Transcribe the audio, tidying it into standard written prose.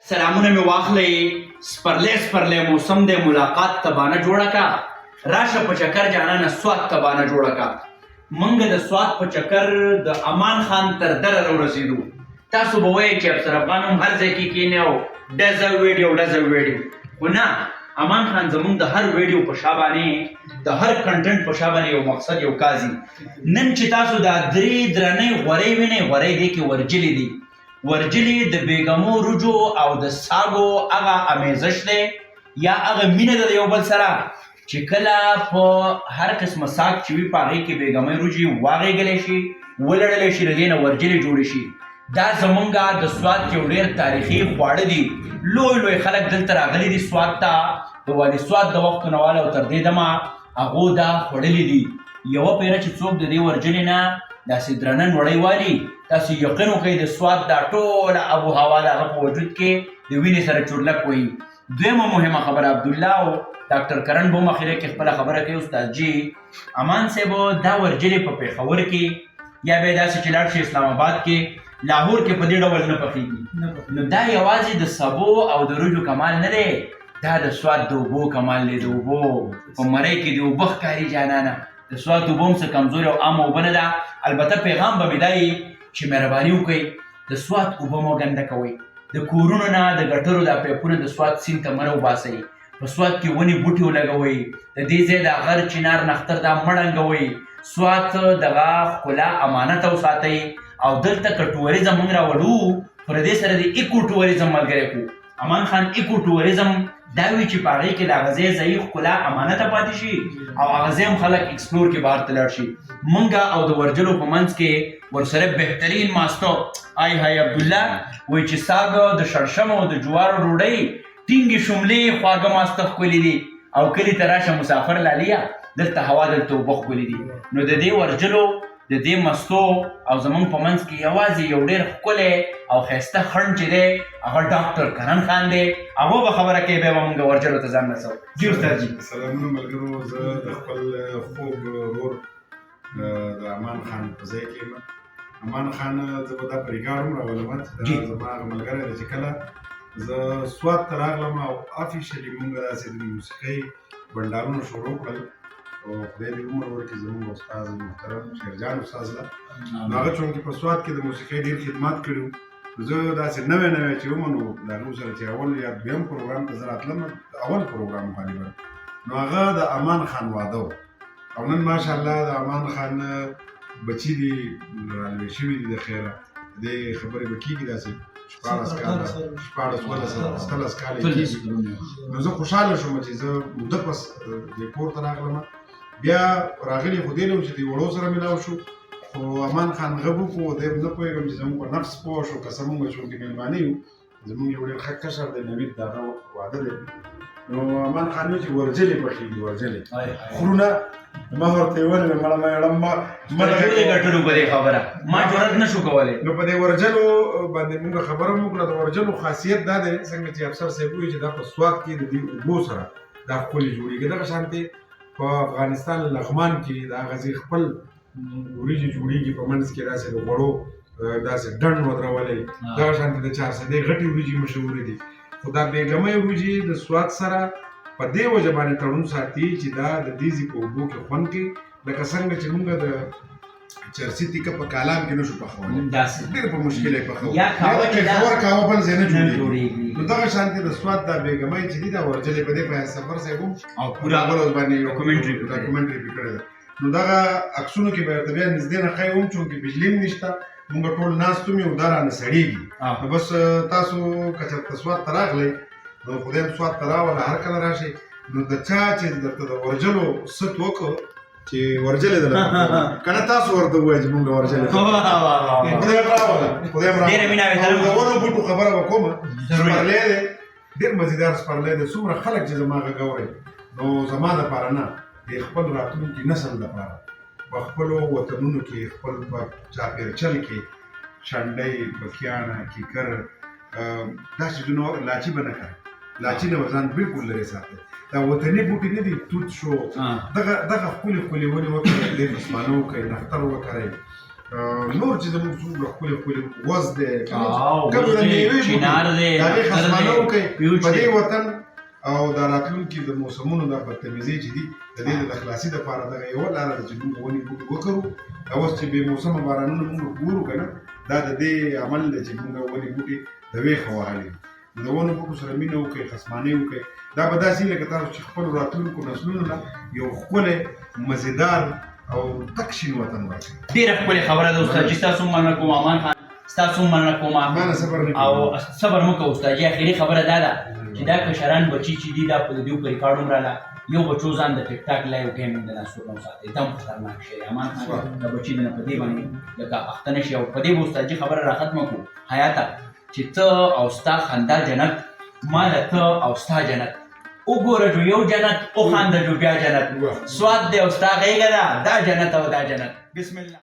سلامونه مې واخلئ. سپرلی سپرلی موسم دی، ملاقات ته بانه جوړه کا، راشه په چکر جانانه سوات ته بانه جوړه کا. مونږ د سوات په چکر د امان خان تر دره راورسېدو. تاسو به وایئ چې افسر افغان هم هر ځای کې کښېني او ډزه ویډیو ډزه ویډیو، خو نه، امان خان زمونږ د هر ویډیو په شا باندې، د هر کنټنټ په شا باندې یو مقصد، یو کازي. نن چې تاسو دا درې درنې غورۍ وینئ، غورۍ دې کې ورجلې دي. ورجلې د بیګمو رجو او د ساګو هغه امیزش دی یا هغه مینه ده د یو بل سره چې کله په هر قسمه ساګ چې وي په هغې کې بیګمۍ روجې واغېږلی شي، ولړلی شي، له دې نه ورجلې جوړې شي. دا زمونږ د سوات یو ډېر تاریخي خواړه دي. لوی لوی خلک دلته راغلي دي سوات ته، د والي سوات د وختو نه واله او تر دې دمه هغو دا خوړلي دي. یوه پیره چې څوک د دې ورجلې نه داسې درنه نوړۍ والي، تاسو یقین وکړئ د سوات دا ټوله اب و هوا د هغه په وجود کې د وینې سره چورلک وهي. دویمه مهمه خبره، عبدالله او ډاکټر کرن به هم اخره کې خپله خبره کوي. استاد جي امان صاحب، دا ورجلې په پېښور کې یا بیا داسې چې لاړ شي اسلام آباد کې، لاهور کې په دې ډول نه پخېږي. نو دا یوازې د سبو او د روجو کمال نه دی، دا د سوات د اوبو کمال دی. د اوبو په مرۍ کې د اوبه ښکاري جانانه. د سوات اوبه هم څه کمزورې او عامه اوبه نه ده. البته پیغام به مې دا وي چې مهرباني وکړئ، د سوات اوبه مه ګنده کوئ. د کورونو نه د ګټرو دا پیپونه د سوات سیند ته مه راوباسئ. په سوات کې ونې بوټي ولګوئ. د دې ځای دا غر، چنار، نختر دا مه ړنګوئ. سوات دغه ښکلا امانت وساتئ. او دلته که ټوریزم موږ راولو، خو له دې سره د ایکو ټوریزم ملګری کړو. امان خان، ایکو ټوریزم دا وي چې په هغې کې د هغه ځای ځایي ښکلا امانته پاتې شي او هغه ځای هم خلک ایکسپلور کې بهر ته لاړ شي. مونږ او د ورجلو په منځ کې ورسره بهترین ماستو. آی های عبدالله وایي چې ساګ د شړشمو او د جوارو ډوډۍ، ټینګې شملې، خواږه ماسته ښکلي دي، او کلي ته راشه مسافر لالیه، دلته هوا، دلته اوبه ښکلي دي. نو د دې ورجلو، د دې مستو او زمونږ په منځ کې یوازې یو ډېر ښکلی او ښایسته خنډ چې دی، هغه ډاکټر کرن خان دی. هغه به خبره کوي، بیا به مونږ ورجلو ته ځان رسوو. جي استاد جي. سلامونه ملګرو، زه د خپل خوږ ورور د امان خان په ځای کې یم. امان خان زه به دا په ریکارډ هم راولم چې دا زما هغه ملګری دی چې کله زه سوات ته راغلم او افیشلی مونږ داسې د موسیقۍ بنډارونه شروع کړل، او خدای دې عمر ورکړي زموږ استاد محترم شیرجان استاد له. نو هغه چونکې په سوات کې د موسیقۍ ډېر خدمات کړي وو، زه داسې نوی نوی چې وم، نو د هغه سره چې اول یا دویم پروګرام ته زه راتلم، اول پروګرام غالبا، نو هغه د امان خان واده و. او نن ماشاءالله د امان خان بچي دي، رالوی شوي دي، د خیره دې خبرې به کېږي. داسې 16 کاله، 16، 17، 18 کاله یې کېږي. نو زه خوشحاله شوم چې زه موده پس دې کور ته راغلم. بیا راغلي خو دې نه و چې د وړو سره ملاو شو، خو امان خان غږ وکړو. دی نه پوهېږم چې زموږ په نفس پوه شو که څه، موږ چونکې مېلمانه یو. زموږ یو ډېر ښه کشر دی نوید، د هغه واده دی. نو امان خان وی چې ورجلې پخېږي، ورجلې خرونه. ما ورته ویل، مړه ما یړم ما ما دې ګټلو په دې خبره ما جرأت نشو کولای. نو په دې ورجلو باندې موږ خبره وکړه. د ورجلو خاصیت دا دی، څنګه چې افسر صاحب وایي چې دا په سوات کې د دې اوبو سره دا ښکلې جوړېږي، دغه شانتې په افغانستان لغمان کې د هغه ځای خپل وریجې جوړېږي، په منځ کې داسې د غوړو داسې ډنډ ودرولی. دغه شانتې د چارسدې غټې وریجې مشهورې دي، خو دا بیګمۍ وریجې د سوات سره په دې وجه باندې تړون ساتي چې دا د دې ځای په اوبو کې خوند کوي. لکه څنګه چې موږ د چرسي تیکه په کالام کې نشو پخولی، داسې ډېر په مشکل یې پخوو، یا یا د پېښور کاوه بل ځای نه جوړېږي. جوړېږي. نو دغه شانتې د سوات دا بیګمۍ چې دي، دا ورجلې، په دې فیاض سفر صاحب هم او پوره بل ورځ باندې یو ډاکومنټري پرې کړې. ډاکومنټري پرې کړې ده. نو دغه عکسونو کې به درته بیا نږدې نه ښایي هم، چونکې بجلي هم نشته، موږ ټول ناست هم یو، دا رانه سړېږي. نو بس تاسو که چېرته سوات ته راغلئ، نو خدای هم سوات ته راوله، هر کله راشئ، نو د چا چې درته د ورجلو ست وکړو چې ورجلې ده که نه، تاسو ورته ووایئ چې موږ له ورجلې خدای هم راوله، خدای هم راوله. ډېره مینه او احترام. او د ونو بوټو خبره به کوم. ضروري. سپرلی دی، ډېر مزیدار سپرلی دی. څومره خلک چې زما غږ اوري، نو زما دپاره نه، د خپل راتلونکي نسل دپاره په خپلو وطنونو کې، خپل په چاپېرچل کې شنډۍ، بکیاڼه، کیکر، دا څیزونه، لاچي به نه کوي، لاچي نه به ځان بالکل لرې ساتي. دا وطني بوټي نه دي، توت شو، دغه دغه ښکلې ښکلې ونې وکرئ، دې قسمانه وکړئ، نختر وکرئ. نور چې زموږ څومره ښکلي ښکلي غوز دی، او کوم د میوې بوټي، چنار دی، د هغې نښتر خصمانه دی، وکړئ. پیوچ په دې دی. وطن او د راتلونکي د موسمونو د بدتمیزۍ چې دي، د دې د خلاصي دپاره دغه یوه لاره ده چې موږ ونې بوټي وکرو. دا اوس چې بې موسمه بارانونه موږ ګورو که نه، دا د دې عمل دی چې موږ ونې بوټي د ویښه وهلي. د ونو بوټو سره مینه وکړئ، خصمانې وکړئ. دا به داسې لکه تاسو چې خپلو راتلونکو نسلونو له یو ښکلی، مزیدار او تک شین وطن ورکړئ. ډېره ښکلې خبره ده استاد جي، ستاسو هم مننه کوم. امان خان، ستاسو هم مننه کوم. ما نه صبر نه او صبر مه کوه استاد جي. اخري خبره دا ده چې دا کشران بچي چې دي، دا په دې په ریکارډ هم راله، یو بچو ځان د ټیک ټاک لایو ګیمینګ د لاسو نه وساتئ، دا هم خطرناک شی دی. امان خان، د بچي د نه په دې باندې لکه اخته نه شي. او په دې به استاد جي خبره را ختمه کړو حیاته، چې ته او ستا خندا جنت، ما له ته او ستا جنت وګوره، جو یو جنت وخانده، جو بیا جنت. سواد دی او ستا غېږه ده، دا جنت او دا جنت. بسم الله.